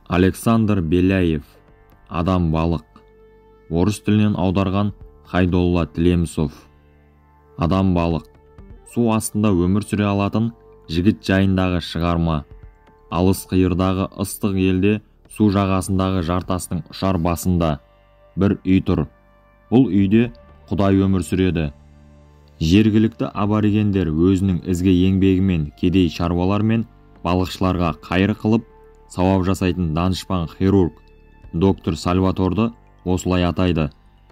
Александр Беляев, «Адам балық». Орыс тілінен аударған Хайдолла Тілемісов. Адам балық. Су астында өмір сүре алатын жігіт жайындағы шығарма. Алыс қиырдағы ыстық елде, су жағасындағы жартастың ұшар басында бір үй тұр. Бұл үйде Құдай өмір сүреді. Жергілікті аборигендер өзінің ізгі еңбегімен кедей шаруалар мен балықшыларға қайыр қылып, сауап жасайтын данышпан хирург доктор Сальваторды осылай атайды.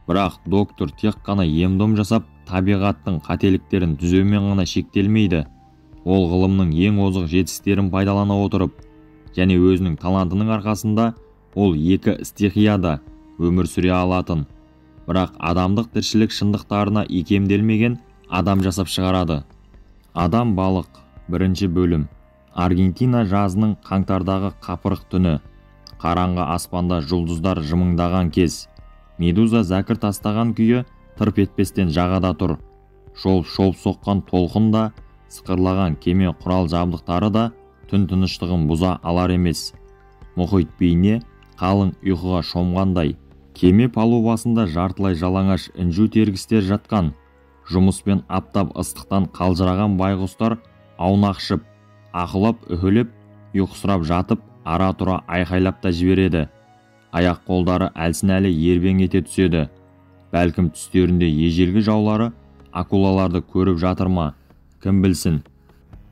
Бірақ доктор тек қана ем-дом жасап, табиғаттың қателіктерін түзеумен ғана шектелмейді. Ол ғылымның ең озық жетістіктерін пайдалана отырып және өзінің талантының арқасында ол екі стихияда өмір сүре алатын, бірақ адамдық тіршілік шындықтарына икемделмеген адам жасап шығарады. «Адам балық», бірінші бөлім. Аргентина жазының қаңтардағы қапырық түні. Қараңғы аспанда жұлдыздар жымыңдаған кез. Медуза зәкір тастаған күйі тырп етпестен жағада тұр. Шолп-шолп соққан толқын да, сықырлаған кеме құрал жабдықтары да түн тыныштығын бұза алар емес. Мұхит бейне қалың ұйқыға шомғандай. Кеме палубасында жартылай жалаңаш інжу тергістер жатқан. Жұмыспен аптап ыстықтан қалжыраған байғұстар аунақшып, ақылап үһілеп, ұйқысырап жатып, ара-тұра айқайлап та жібереді. Аяқ қолдары әлсін-әлі ербең ете түседі. Бәлкім, түстерінде ежелгі жаулары акулаларды көріп жатыр ма, кім білсін.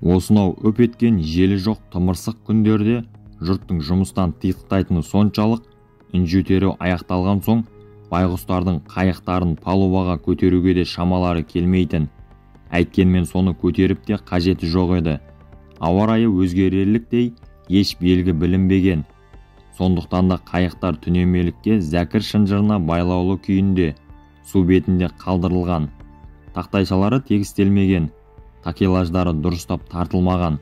Осынау үп еткен желі жоқ тымырсық күндерде жұрттың жұмыстан титықтайтыны соншалық, інжу теру аяқталған соң байғұстардың қайықтарын палубаға көтеруге де шамалары келмейтін. Әйткенмен соны көтеріп те қажеті жоқ еді. Ауа райы өзгерерліктей еш белгі білінбеген. Сондықтан да қайықтар түнемелікке зәкір шынжырына байлаулы күйінде су бетінде қалдырылған. Тақтайшалары тегістелмеген, такелаждары дұрыстап тартылмаған.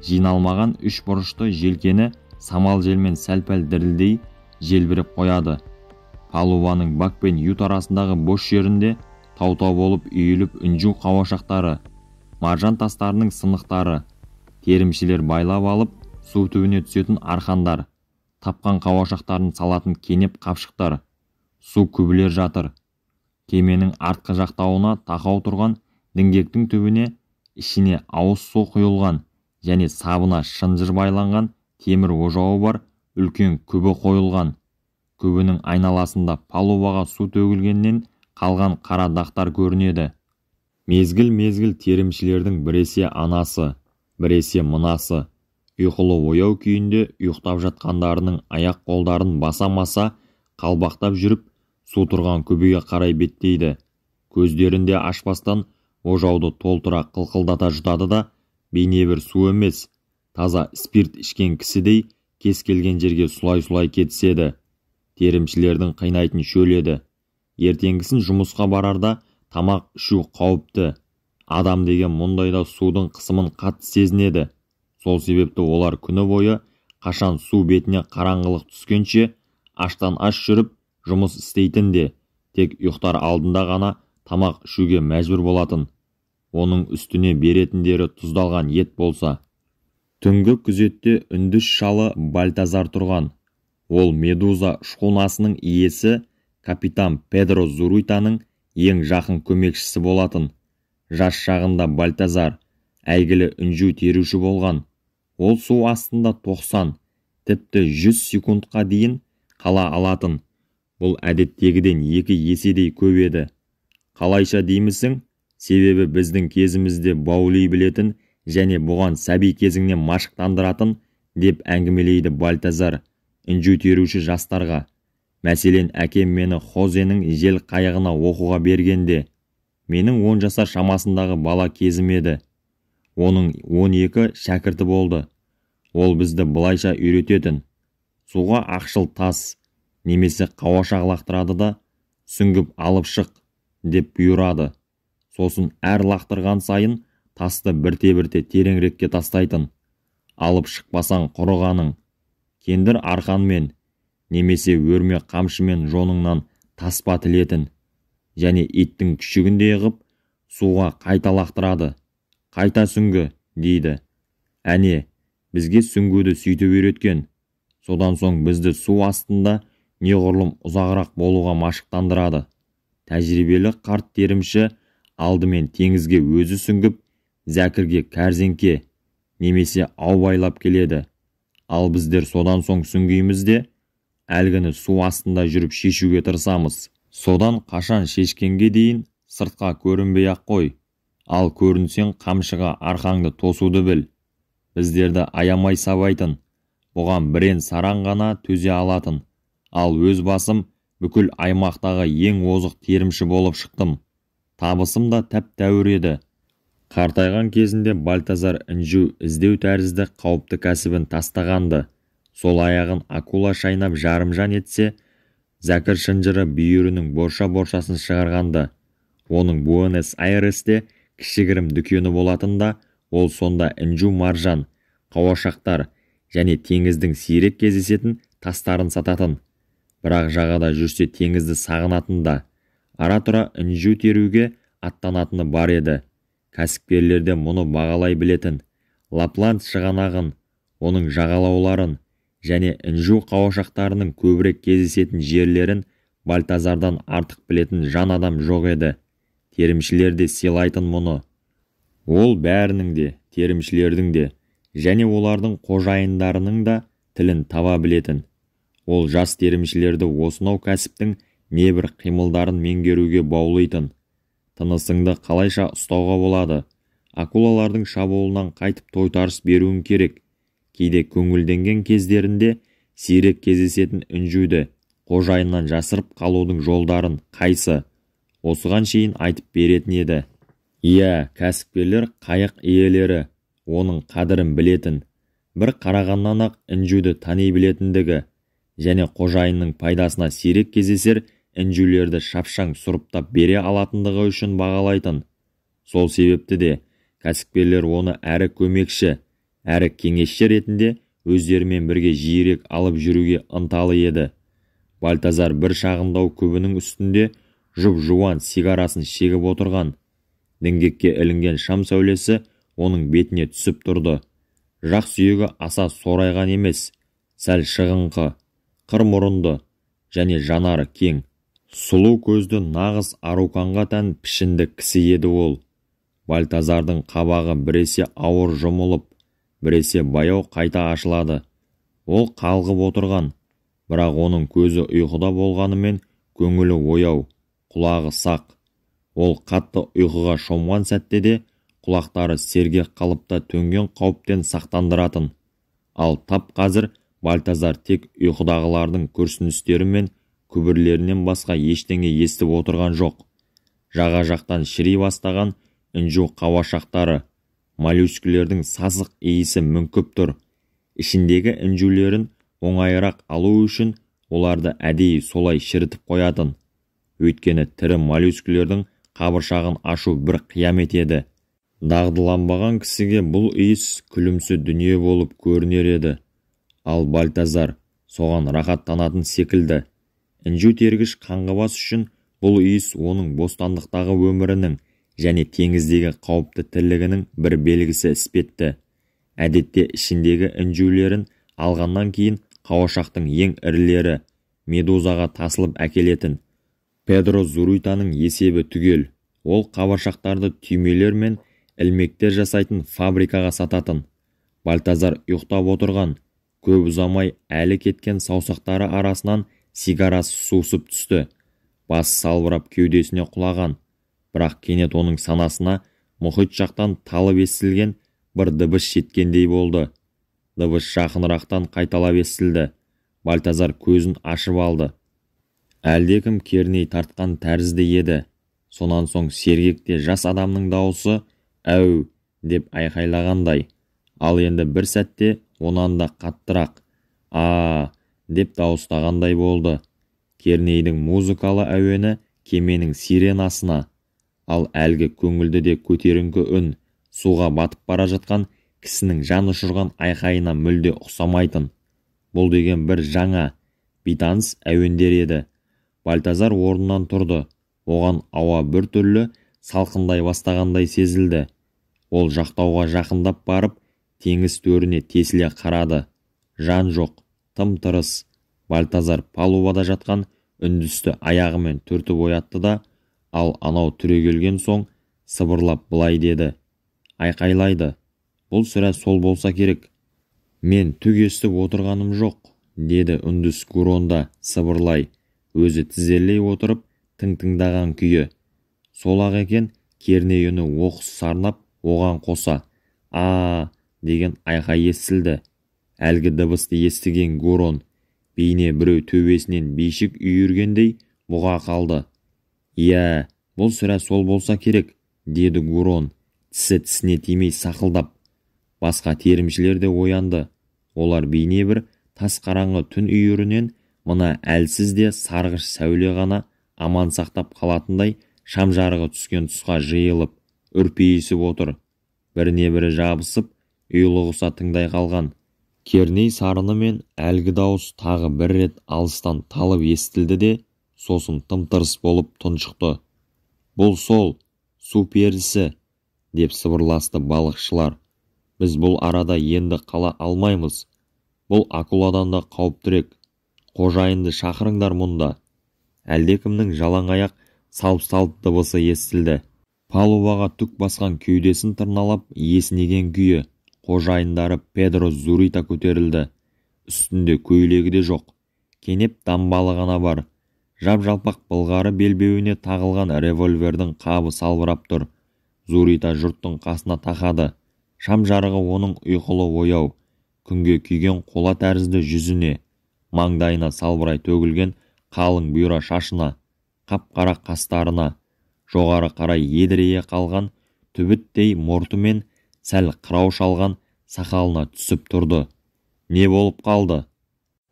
Жиналмаған үш бұрышты желкені самал желмен сәл-пәл дірілдей желбіреп қояды. Палубаның бак пен ют арасындағы бос жерінде тау-тау болып үйіліп інжу қауашақтары, маржан тастарының сынықтары, терімшілер байлап алып су түбіне түсетін арқандар, тапқан қауашақтарын салатын кенеп қапшықтар, су күбілер жатыр. Кеменің артқы жақтауына тақау тұрған діңгектің түбіне ішіне ауыз су құйылған және сабына шынжыр байланған темір ожауы бар үлкен күбі қойылған. Күбінің айналасында палубаға су төгілгеннен қалған қара дақтар көрінеді. Мезгіл-мезгіл терімшілердің біресе анасы, біресе мынасы ұйқылы ояу күйінде ұйықтап жатқандарының аяқ қолдарын баса-маса қалбақтап жүріп, су тұрған күбіге қарай беттейді. Көздерін де ашпастан ожауды толтыра қылқылдата жұтады да, бейнебір су емес, таза спирт ішкен кісідей кез келген жерге сұлай-сұлай кетіседі. Терімшілердің қинайтын шөл еді. Ертеңгісін жұмысқа барарда тамақ ішу қауіпті. Адам деген мұндайда судың қысымын қатты сезінеді. Сол себепті олар күні бойы қашан су бетіне қараңғылық түскенше аштан аш жүріп жұмыс істейтін де, тек ұйықтар алдында ғана тамақ ішуге мәжбүр болатын. Оның үстіне беретіндері тұздалған ет болса. Түнгі күзетте үндіс шалы Бальтазар тұрған. Ол Медуза шхунасының иесі капитан Педро Зуруйтаның ең жақын көмекшісі болатын. Жас шағында Бальтазар әйгілі інжу теруші болған. Ол су астында 90, тіпті 100 секундқа дейін қала алатын. Бұл әдеттегіден 2 еседей көп еді. Қалайша деймісің? Себебі біздің кезімізде баулей білетін және бұған сәби кезіңнен машықтандыратын, деп әңгімелейді Бальтазар інжу теруші жастарға. Мәселен, әкем мені Хозенің жел қайығына оқуға бергенде, менің 10 жасар шамасындағы бала кезім еді. Оның 12 шәкірті болды. Ол бізді былайша үйрететін. Суға ақшыл тас немесе қауашақ лақтырады да, сүңгіп алып шық деп бұйырады. Сосын әр лақтырған сайын тасты бірте-бірте тереңірекке тастайтын. Алып шықпасаң құрығаның. Кендір арқанмен немесе өрме қамшымен жоныңнан таспа тілетін. Және иттің күшігіндей ғып суға қайта лақтырады. Қайта сүңгі, дейді. Әне, бізге сүңгуді сөйтіп үйреткен. Содан соң бізді су астында неғұрлым ұзағырақ болуға машықтандырады. Тәжірибелі қарт терімші алдымен теңізге өзі сүңгіп, зәкірге кәрзеңке немесе ау байлап келеді. Ал біздер содан соң сүңгиміз де, әлгіні су астында жүріп шешуге тырысамыз. Содан қашан шешкенге дейін сыртқа көрінбей-ақ қой. Ал көрінсең қамшыға арқаңды тосуды біл. Біздерді аямай сабайтын. Бұған бірен-саран ғана төзе алатын. Ал өз басым бүкіл аймақтағы ең озық терімші болып шықтым. Табысым да тәп-тәуір еді. Қартайған кезінде Бальтазар інжу іздеу тәрізді қауіпті кәсібін тастағанды. Сол аяғын акула шайнап жарымжан етсе, зәкір шынжыры бүйірінің борша-боршасын шығарғанды. Оның Буэнос-Айресте кішігірім дүкені болатын да, ол сонда інжу маржан, қауашақтар және теңіздің сирек кездесетін тастарын сататын. Бірақ жағада жүрсе теңізді сағынатын да, ара-тұра інжу теруге аттанатыны бар еді. Кәсіпкерлер де мұны бағалай білетін. Лапланд шығанағын, оның жағалауларын және інжу қауашақтарының көбірек кездесетін жерлерін Бальтазардан артық білетін жан адам жоқ еді. Терімшілер де сыйлайтын мұны. Ол бәрінің де, терімшілердің де, және олардың қожайындарының да тілін таба білетін. Ол жас терімшілерді осынау кәсіптің небір қимылдарын меңгеруге баулитын. Тынысыңды қалайша ұстауға болады? Акулалардың шабуылынан қайтып тойтарыс беруің керек. Кейде көңілденген кездерінде сирек кездесетін інжуді қожайыннан жасырып қалудың жолдарын қайсы осыған шейін айтып беретін еді. Иә, кәсіпкерлер қайық иелері оның қадірін білетін. Бір қарағаннан-ақ інжуді тани білетіндігі және қожайынның пайдасына сирек кездесер інжулерді шапшаң сұрыптап бере алатындығы үшін бағалайтын. Сол себепті де кәсіпкерлер оны әрі көмекші, әрі кеңесші ретінде өздерімен бірге жиірек алып жүруге ынталы еді. Бальтазар бір шағындау күбінің үстінде жұп-жуан сигарасын шегіп отырған. Діңгекке ілінген шам сәулесі оның бетіне түсіп тұрды. Жақ сүйегі аса сорайған емес, сәл шығыңқы, қыр мұрынды және жанары кең. Сұлу көзді нағыз аруканға тән пішінді кісі еді ол. Бальтазардың қабағы біресе ауыр жұмылып, біресе баяу қайта ашылады. Ол қалғып отырған, бірақ оның көзі ұйқыда болғанымен көңілі ояу, құлағы сақ. Ол қатты ұйқыға шомған сәтте де құлақтары сергек қалыпта төнген қауіптен сақтандыратын. Ал тап қазір Бальтазар тек ұйқыдағылардың күрсіністері мен күбірлерінен басқа ештеңе естіп отырған жоқ. Жаға жақтан шіри бастаған інжу қауашақтары, моллюскілердің сасық иісі мүңкіп тұр. Ішіндегі інжулерін оңайырақ алу үшін оларды әдейі солай шірітіп қоятын. Өйткені тірі моллюскілердің қабыршағын ашу бір қиямет еді. Дағдыланбаған кісіге бұл иіс күлімсі дүние болып көрінер еді. Ал Бальтазар соған рахаттанатын секілді. Інжу тергіш қаңғыбас үшін бұл иіс оның бостандықтағы өмірінің және теңіздегі қауіпті тірлігінің бір белгісі іспетті. Әдетте ішіндегі інжулерін алғаннан кейін қауашақтың ең ірілері медузаға тасылып әкелетін. Педро Зуританың есебі түгел. Ол қабыршақтарды түймелер мен ілмектер жасайтын фабрикаға сататын. Бальтазар ұйықтап отырған. Көп ұзамай әлі кеткен саусақтары арасынан сигарасы сусып түсті. Басы салбырап кеудесіне құлаған. Бірақ кенет оның санасына мұхит жақтан талып естілген бір дыбыс жеткендей болды. Дыбыс жақынырақтан қайталап естілді. Бальтазар көзін ашып алды. Әлдекім керней тартқан тәрізді еді. Сонан соң сергекте жас адамның дауысы «Әу!» деп айқайлағандай. Ал енді бір сәтте онан да қаттырақ «А-а!» деп дауыстағандай болды. Кернейдің музыкалы әуені кеменің сиренасына, ал әлгі көңілді де көтеріңкі үн суға батып бара жатқан кісінің жан ұшырған айқайына мүлде ұқсамайтын. Бұл деген бір жаңа, бейтаныс әуендер еді. Бальтазар орнынан тұрды. Оған ауа бір түрлі салқындай бастағандай сезілді. Ол жақтауға жақындап барып, теңіз төріне тесіле қарады. Жан жоқ. Тым-тырыс. Бальтазар палубада жатқан үндісті аяғымен түртіп оятты да, ал анау түрегелген соң сыбырлап былай деді. Айқайлайды. Бұл сірә сол болса керек. Мен түк естіп отырғаным жоқ, деді үндіс Гуронда сыбырлай, өзі тізерлей отырып тың-тыңдаған күйі. Сол-ақ екен, керней үні оқыс сарнап, оған қоса «А-а!» деген айқай естілді. Әлгі дыбысты естіген Гурон бейне біреу төбесінен бишік үйіргендей бұға қалды. «Иә, бұл сірә сол болса керек», деді Гурон, тісі тісіне тимей сақылдап. Басқа терімшілер де оянды. Олар бейне бір тас қараңғы түн үйірінен мына әлсіз де сарғыш сәуле ғана аман сақтап қалатындай шам жарығы түскен тұсқа жиылып, үрпиісіп отыр. Біріне-бірі жабысып, ұйлығыса тыңдай қалған. Керней сарыны мен әлгі дауыс тағы бір рет алыстан талып естілді де, сосын тым-тырыс болып тұншықты. «Бұл сол, су перісі», деп сыбырласты балықшылар. «Біз бұл арада енді қала алмаймыз. Бұл акуладан да қауіптірек. Қожайынды шақырыңдар мұнда». Әлдекімнің жалаң аяқ салп-салп дыбысы естілді. Палубаға түк басқан кеудесін тырналап есінеген күйі қожайындары Педро Зурита көтерілді. Үстінде көйлегі де жоқ, кенеп дамбалы ғана бар. Жап-жалпақ былғары белбеуіне тағылған револьвердің қабы салбырап тұр. Зурита жұрттың қасына тақады. Шам жарығы оның ұйқылы ояу, күнге күйген қола тәрізді жүзіне, маңдайына салбырай төгілген қалың бұйра шашына, қап-қара қастарына, жоғары қарай едірейе қалған түбіттей мұрты мен сәл қырау шалған сақалына түсіп тұрды. Не болып қалды?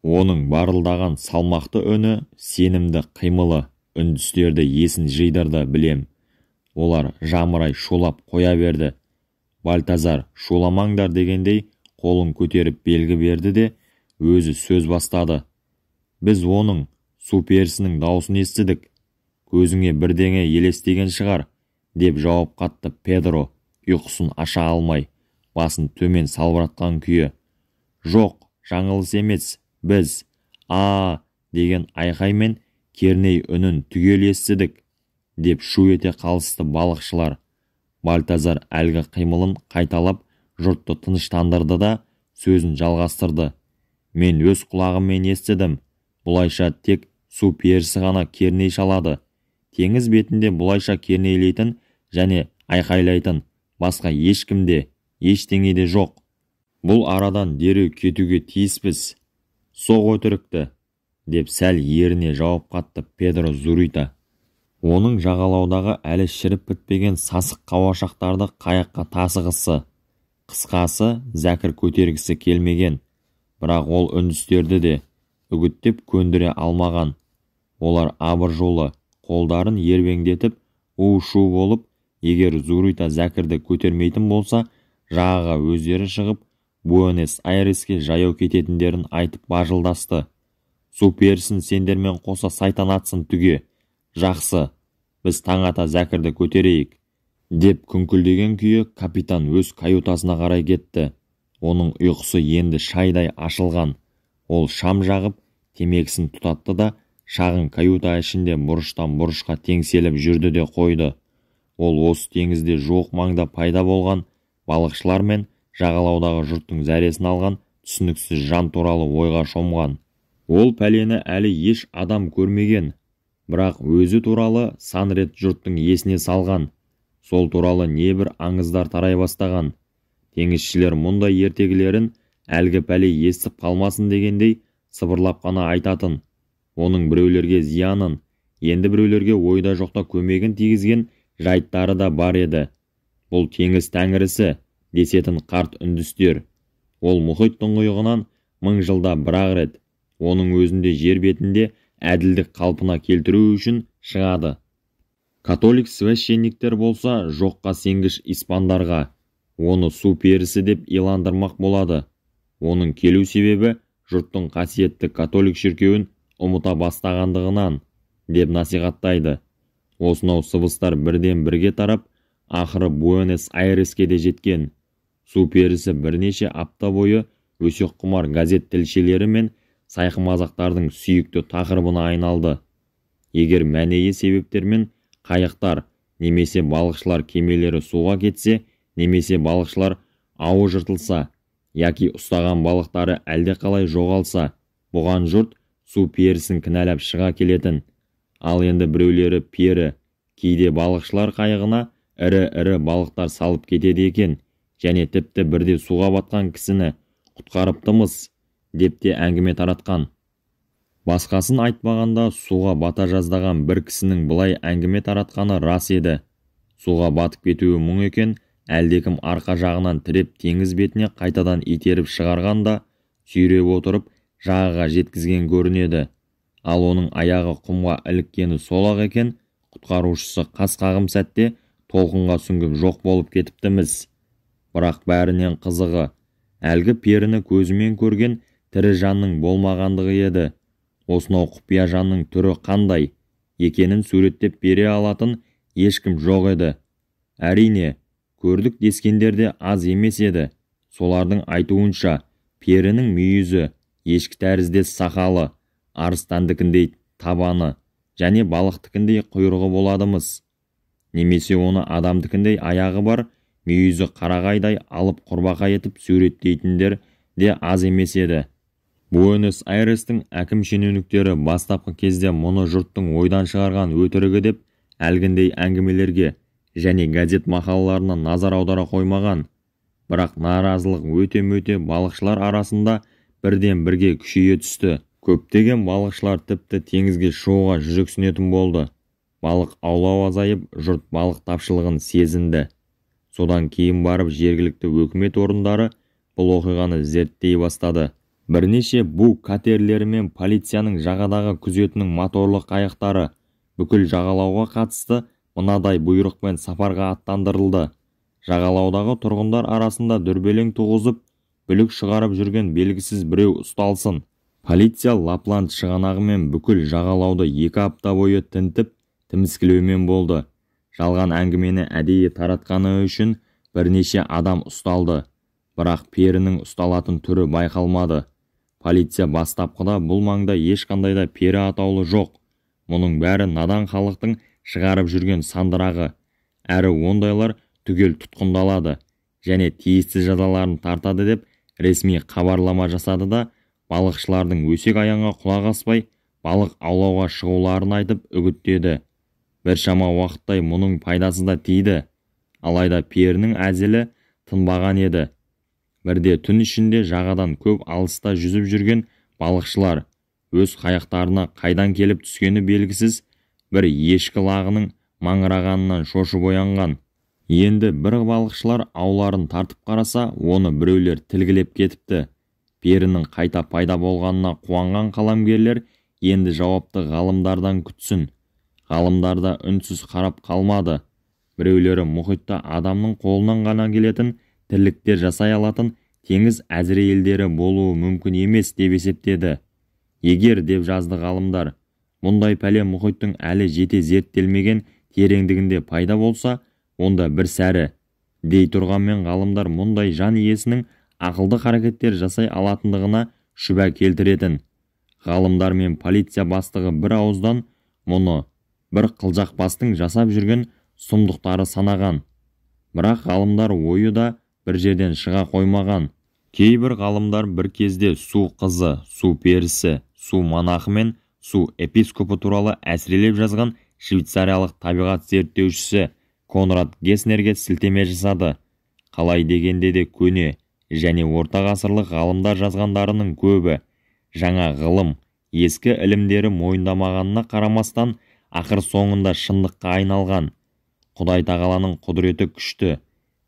Оның барылдаған салмақты үні, сенімді қимылы үндістерді есін жидырды білем. Олар жамырай шулап қоя берді. Бальтазар шуламаңдар дегендей қолын көтеріп белгі берді де, өзі сөз бастады. Біз оның, су перісінің даусын естідік. Көзіңе бірдеңе елестеген шығар, деп жауап қатты Педро, ұйқысын аша алмай, басын төмен салбыратқан күйі. Жоқ, жаңылыс емес, біз «А-а!» деген айқай мен керней үнін түгел естідік, деп шу ете қалысты балықшылар. Бальтазар әлгі қимылын қайталап, жұртты тыныштандырды да, сөзін жалғастырды. Мен өз құлағыммен естідім. Бұлайша тек су перісі ғана керней шалады. Теңіз бетінде бұлайша кернейлейтін және айқайлайтын басқа ешкімде, ештеңе де жоқ. Бұл арадан дереу кетуге тиіспіз. Соқ өтірікті, деп сәл еріне жауап қатты Педро Зурита. Оның жағалаудағы әлі шіріп бітпеген сасық қауашақтарды қайыққа тасығысы, қысқасы зәкір көтергісі келмеген. Бірақ ол үндістерді де үгіттеп көндіре алмаған. Олар абыржулы, қолдарын ербеңдетіп, у-шу болып, егер Зурита зәкірді көтермейтін болса, жағаға өздері шығып, Буэнос-Айреске жаяу кететіндерін айтып бажылдасты. Су перісін сендермен қоса сайтан атсын түге. Жақсы, біз таң ата зәкірді көтерейік, деп күңкілдеген күйі капитан өз каютасына қарай кетті. Оның ұйқысы енді шайдай ашылған. Ол шам жағып, темекісін тұтатты да, шағын каюта ішінде бұрыштан бұрышқа теңселіп жүрді де қойды. Ол осы теңізде жуық маңда пайда болған балықшылар мен жағалаудағы жұрттың зәресін алған түсініксіз жан туралы ойға шомған. Ол пәлені әлі еш адам көрмеген, бірақ өзі туралы сан рет жұрттың есіне салған. Сол туралы небір аңыздар тарай бастаған. Теңізшілер мұндай ертегілерін әлгі пәле естіп қалмасын дегендей сыбырлап қана айтатын. Оның біреулерге зиянын, енді біреулерге ойда жоқта көмегін тигізген жайттары да бар еді. Бұл теңіз тәңірісі десетін қарт үндістер. Ол мұхит тұңғиығынан 1000 жылда бір-ақ рет, оның өзінде жер бетінде әділдік қалпына келтіру үшін шығады. Католик священниктер болса, жоққа сенгіш испандарға оны су перісі деп иландырмақ болады. Оның келу себебі жұрттың қасиетті католик шіркеуін ұмыта бастағандығынан, деп насихаттайды. Осынау сыбыстар бірден бірге тарап, ақыры Буэнос-Айреске де жеткен. Су перісі бірнеше апта бойы өсекқұмар газет тілшілері мен сайқымазақтардың сүйікті тақырыбына айналды. Егер мәнейі себептермен қайықтар немесе балықшылар кемелері суға кетсе, немесе балықшылар ауы жыртылса, яки ұстаған балықтары әлдеқалай жоғалса, бұған жұрт су перісін кінәлап шыға келетін. Ал енді біреулері пері кейде балықшылар қайығына ірі-ірі балықтар салып кетеді екен, және тіпті бірде суға батқан кісіні құтқарыптымыз деп те әңгіме таратқан. Басқасын айтпағанда, суға бата жаздаған бір кісінің былай әңгіме таратқаны рас еді. Суға батып кетуі мұң екен, әлдекім арқа жағынан тіреп теңіз бетіне қайтадан итеріп шығарған да, сүйреп отырып жағаға жеткізген көрінеді. Ал оның аяғы құмға іліккені сол-ақ екен, құтқарушысы қас қағым сәтте толқынға сүңгіп жоқ болып кетіптіміз. Бірақ бәрінен қызығы, әлгі періні көзімен көрген тірі жанның болмағандығы еді. Осынау құпия жанның түрі қандай екенін суреттеп бере алатын ешкім жоқ еді. Әрине, көрдік дескендер де аз емес еді. Солардың айтуынша, перінің мүйізі, ешкі тәріздес сақалы, арыстандікіндей табаны және балықтікіндей құйрығы боладымыз. Немесе оны адамдікіндей аяғы бар, мүйізі қарағайдай алып құрбақа етіп суреттейтіндер де аз емес еді. Буэнос-Айрестің әкім шенеуніктері бастапқы кезде мұны жұрттың ойдан шығарған өтірігі деп әлгіндей әңгімелерге және газет мақалаларына назар аудара қоймаған. Бірақ наразылық өте-мөте балықшылар арасында бірден бірге күшейе түсті. Көптеген балықшылар тіпті теңізге шығуға жүрексінетін болды. Балық аулау азайып, жұрт балық тапшылығын сезінді. Содан кейін барып жергілікті өкімет орындары бұл оқиғаны зерттей бастады. Бірнеше бу катерлері мен полицияның жағадағы күзетінің моторлы қайықтары бүкіл жағалауға қатысты мынадай бұйрықпен сапарға аттандырылды. Жағалаудағы тұрғындар арасында дүрбелең туғызып, бүлік шығарып жүрген белгісіз біреу ұсталсын. Полиция Лапланд шығанағымен бүкіл жағалауды 2 апта бойы тінтіп, тіміскілеумен болды. Жалған әңгімені әдейі таратқаны үшін бірнеше адам ұсталды. Бірақ перінің ұсталатын түрі байқалмады. Полиция бастапқыда бұл маңда ешқандай да пері атаулы жоқ. Мұның бәрі надан халықтың шығарып жүрген сандырағы. Әрі ондайлар түгел тұтқындалады және тиісті жазаларын тартады деп ресми хабарлама жасады да, балықшылардың өсек аяңға құлақ аспай, балық аулауға шығуларын айтып үгіттеді. Біршама уақыттай мұның пайдасы да тиді. Алайда перінің әзілі тынбаған еді. Бірде түн ішінде жағадан көп алыста жүзіп жүрген балықшылар өз қайықтарына қайдан келіп түскені белгісіз бір ешкі лағының маңырағанынан шошып оянған. Енді бір балықшылар ауларын тартып қараса, оны біреулер тілгілеп кетіпті. Перінің қайта пайда болғанына қуанған қаламгерлер енді жауапты ғалымдардан күтсін. Ғалымдар да үнсіз қарап қалмады. Біреулері мұхитта адамның қолынан ғана келетін тірліктер жасай алатын теңіз әзірейілдері болуы мүмкін емес деп есептеді. Егер, деп жазды ғалымдар, мұндай пәле мұхиттың әлі жете зерттелмеген тереңдігінде пайда болса, онда бір сәрі. Дей тұрғанмен ғалымдар мұндай жан иесінің ақылды қарекеттер жасай алатындығына шүбә келтіретін. Ғалымдар мен полиция бастығы бір ауыздан мұны бір қылжақбастың жасап жүрген сұмдықтары санаған. Бірақ ғалымдар ойы да бір жерден шыға қоймаған. Кейбір ғалымдар бір кезде су қызы, су перісі, су монахы мен су епископы туралы әсірелеп жазған швейцариялық табиғат зерттеушісі Конрад Геснерге сілтеме жасады. Қалай дегенде де көне және орта ғасырлық ғалымдар жазғандарының көбі жаңа ғылым, ескі ілімдері мойындамағанына қарамастан ақыр соңында шындыққа айналған. Құдай тағаланың құдіреті күшті.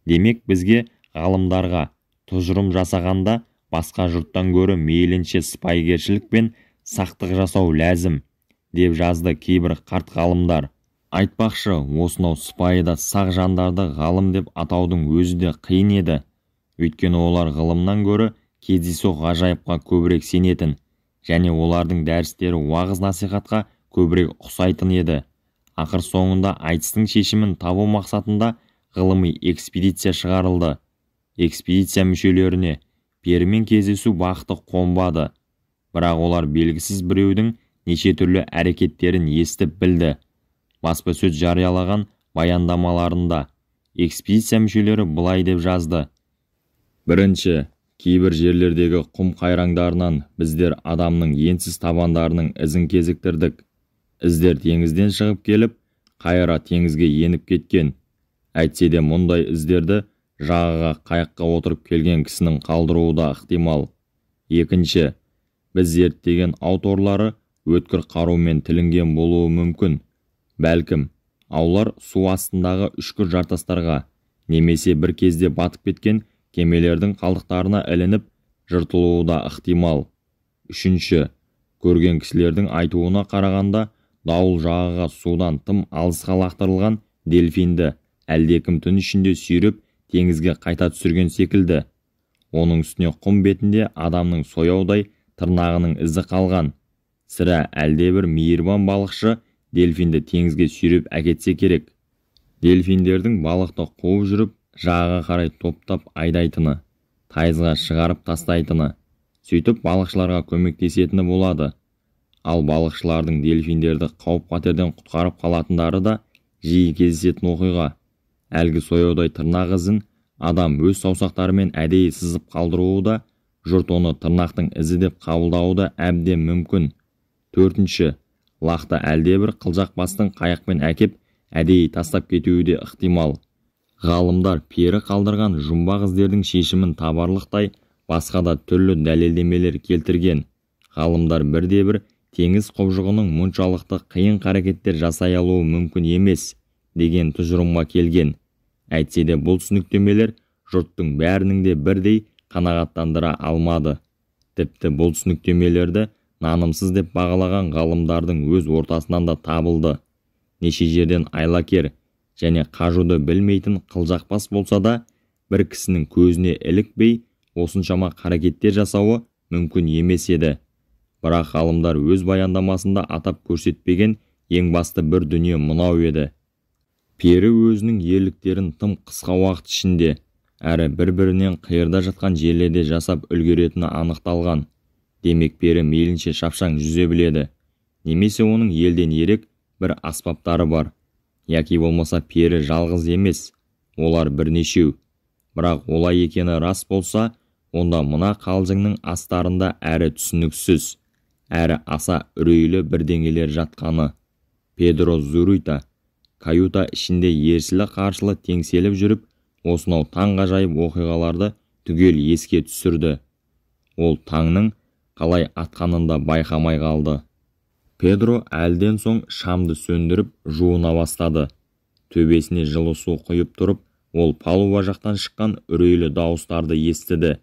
Демек бізге ғалымдарға тұжырым жасағанда басқа жұрттан гөрі мейлінше сыпайыгершілік пен сақтық жасау ләзім, деп жазды кейбір қарт ғалымдар. Айтпақшы, осынау сыпайы да сақ жандарды ғалым деп атаудың өзі де қиын еді. Өйткені олар ғылымнан гөрі кездейсоқ ғажайыпқа көбірек сенетін және олардың дәрістері уағыз насихатқа көбірек ұқсайтын еді. Ақыр соңында айтыстың шешімін табу мақсатында ғылыми экспедиция шығарылды. Экспедиция мүшелеріне перімен кездесу бақыты қонбады. Бірақ олар белгісіз біреудің неше түрлі әрекеттерін естіп білді. Баспасөз жариялаған баяндамаларында экспедиция мүшелері былай деп жазды. Бірінші, кейбір жерлердегі құм қайраңдарынан біздер адамның енсіз табандарының ізін кезіктірдік. Іздер теңізден шығып келіп, қайыра теңізге еніп кеткен. Әйтсе де мұндай іздерді жағаға қайыққа отырып келген кісінің қалдыруы да ықтимал. Екінші, біз зерттеген ау торлары өткір қарумен тілінген болуы мүмкін. Бәлкім, аулар су астындағы үшкір жартастарға немесе бір кезде батып кеткен кемелердің қалдықтарына ілініп, жыртылуы да ықтимал. Үшінші, көрген кісілердің айтуына қарағанда, дауыл жағаға судан тым алысқа лақтырылған дельфинді әлдекім түн ішінде сүйреп теңізге қайта түсірген секілді. Оның үстіне құм бетінде адамның сояудай тырнағының ізі қалған. Сірә, әлдебір мейірбан балықшы дельфинді теңізге сүйреп әкетсе керек. Дельфиндердің балықты қуып жүріп, жағаға қарай топтап айдайтыны, тайызға шығарып тастайтыны, сөйтіп балықшыларға көмектесетіні болады. Ал балықшылардың дельфиндерді қауіп-қатерден құтқарып қалатындары да жиі кездесетін оқиға. Әлгі сояудай тырнақ ізін адам өз саусақтарымен әдейі сызып қалдыруы да, жұрт оны тырнақтың ізі деп қабылдауы да әбден мүмкін. Төртінші, лақты әлдебір қылжақбастың қайықпен әкеп әдейі тастап кетуі де ықтимал. Ғалымдар пері қалдырған жұмбақ іздердің шешімін табарлықтай басқа да түрлі дәлелдемелер келтірген. Ғалымдар бірде-бір теңіз құбыжығының мұншалықты қиын қарекеттер жасай алуы мүмкін емес деген тұжырымға келген. Әйтсе де бұл түсініктемелер жұрттың бәрінің де бірдей қанағаттандыра алмады. Тіпті бұл түсініктемелерді нанымсыз деп бағалаған ғалымдардың өз ортасынан да табылды. Неше жерден айлакер және қажуды білмейтін қылжақбас болса да, бір кісінің көзіне ілікпей осыншама қарекеттер жасауы мүмкін емес еді. Бірақ ғалымдар өз баяндамасында атап көрсетпеген ең басты бір дүние мынау еді. Пері өзінің ерліктерін тым қысқа уақыт ішінде, әрі бір-бірінен қиырда жатқан жерлерде жасап үлгеретіні анықталған. Демек, пері мейлінше шапшаң жүзе біледі, немесе оның елден ерек бір аспаптары бар. Яки болмаса пері жалғыз емес, олар бірнешеу. Бірақ олай екені рас болса, онда мына қалжыңның астарында әрі түсініксіз, әрі аса үрейлі бірдеңелер жатқаны. Педро Зурита каюта ішінде ерсілі-қарсылы теңселіп жүріп, осынау таңғажайып оқиғаларды түгел еске түсірді. Ол таңның қалай атқанын да байқамай қалды. Педро әлден соң шамды сөндіріп жуына бастады. Төбесіне жылы су құйып тұрып, ол палуба жақтан шыққан үрейлі дауыстарды естіді.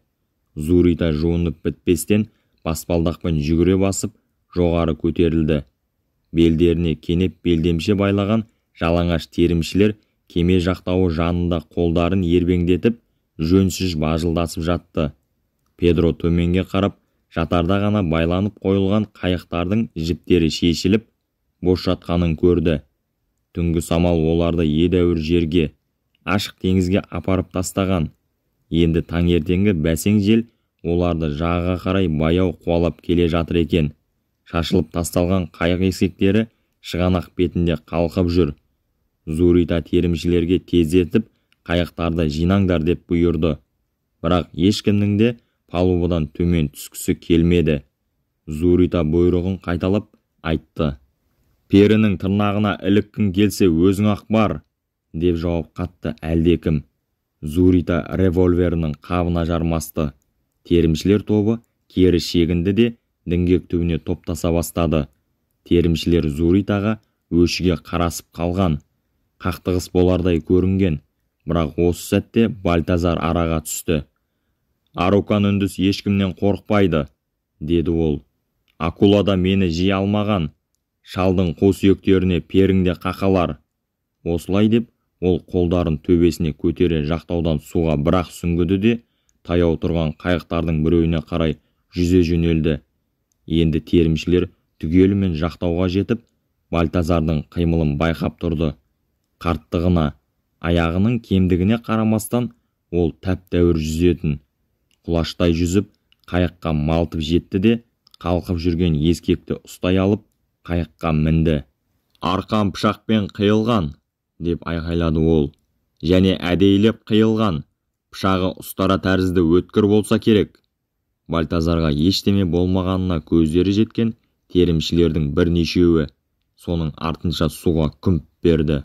Зурита жуынып бітпестен баспалдақпен жүгіре басып, жоғары көтерілді. Белдеріне кенеп белдемше байлаған жалаңаш терімшілер кеме жақтауы жанында қолдарын ербеңдетіп, жөнсіз бажылдасып жатты. Педро төменге қарап, жатарда ғана байланып қойылған қайықтардың жіптері шешіліп, бос жатқанын көрді. Түнгі самал оларды едәуір жерге, ашық теңізге апарып тастаған. Енді таңертеңгі бәсең жел оларды жағаға қарай баяу қуалап келе жатыр екен. Шашылып тасталған қайық ескектері шығанақ бетінде қалқып жүр. Зурита терімшілерге тездетіп, қайықтарды жинаңдар деп бұйырды. Бірақ ешкімнің де палубадан төмен түскісі келмеді. Зурита бұйрығын қайталап айтты. Перінің тырнағына іліккің келсе өзің-ақ бар, деп жауап қатты әлдекім. Зурита револьверінің қабына жармасты. Терімшілер тобы кері шегінді де діңгек түбіне топтаса бастады. Терімшілер Зуритаға өшіге қарасып қалған. Қақтығыс болардай көрінген. Бірақ осы сәтте Бальтазар араға түсті. Арукан үндіс ешкімнен қорықпайды, деді ол. Акула да мені жей алмаған. Шалдың қу сүйектеріне перің де қақалар. Осылай деп, ол қолдарын төбесіне көтере жақтаудан суға бірақ сүңгіді де, таяу тұрған қайықтардың біреуіне қарай жүзе жөнелді. Енді терімшілер түгелімен жақтауға жетіп, Бальтазардың қимылын байқап тұрды. Қарттығына, аяғының кемдігіне қарамастан, ол тәп-тәуір жүзетін. Құлаштай жүзіп, қайыққа малтып жетті де, Қалқып жүрген ескекті ұстай алып, қайыққа мінді. «Арқан пышақпен қиылған!» деп айқайлады ол. «Және әдейілеп қиылған. Пышағы ұстара тәрізді өткір болса керек». Бальтазарға ештеме болмағанына көздері жеткен терімшілердің бірнешеуі соның артынша суға күмп берді.